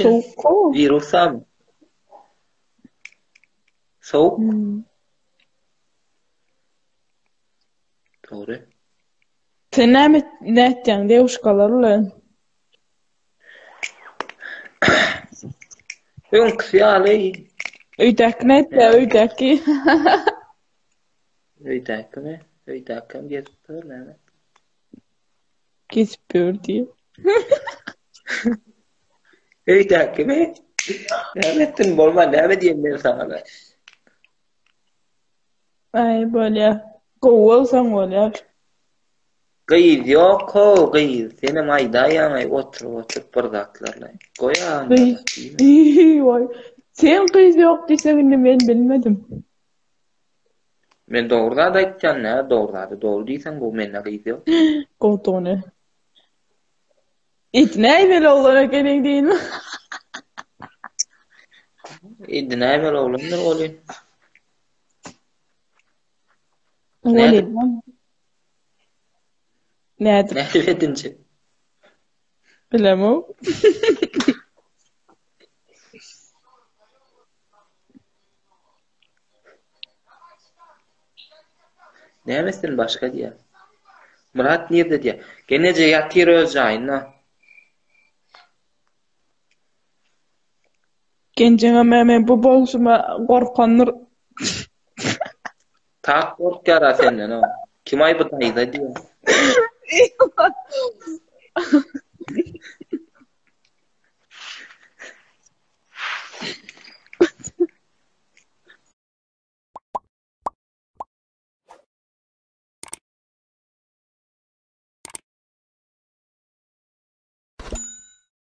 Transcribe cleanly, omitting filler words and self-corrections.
Üçin? Sowuk. Wirus abi. Sowuk. Hmm. Dogry. Sen näme nätýäň dewuşkalar bilen? Öňküsi ýaly. Öýdäki nätýä öýdäki? Öýdäkimi? Öýdäkem gezip dur näme? Gezip ýör diýip. Öýdäkimi? Näme etdin bolma näme diýen men saňa da. Aý bolýa. Gowy bolsaň bolýar. Gyz ýok how gyz senem aýdaýaňaý oturyp oturyp bir zatlarlaý. Goý onda Gyz. Waý. Sen gyz ýok diýseň indi men bilmedim. Men dogry zat aýtýan nä dogry zady dogry diýseň gowy mende gyz ýok. Goduny. Edinäýmeli oglan ekeniň diýin. Edinäýmeli oglandyr oly. Nädip? Nädip? Nädip edinjek? Bilemok. Näme etsin başga diýýär. Myrat nirde diýýär. Gelneje ýatyr öz jaýynda. Genjeňem men bu bolşuma gorkandyr. Tak gorkýar-a senden o. Kim aý bu daýza diýýär.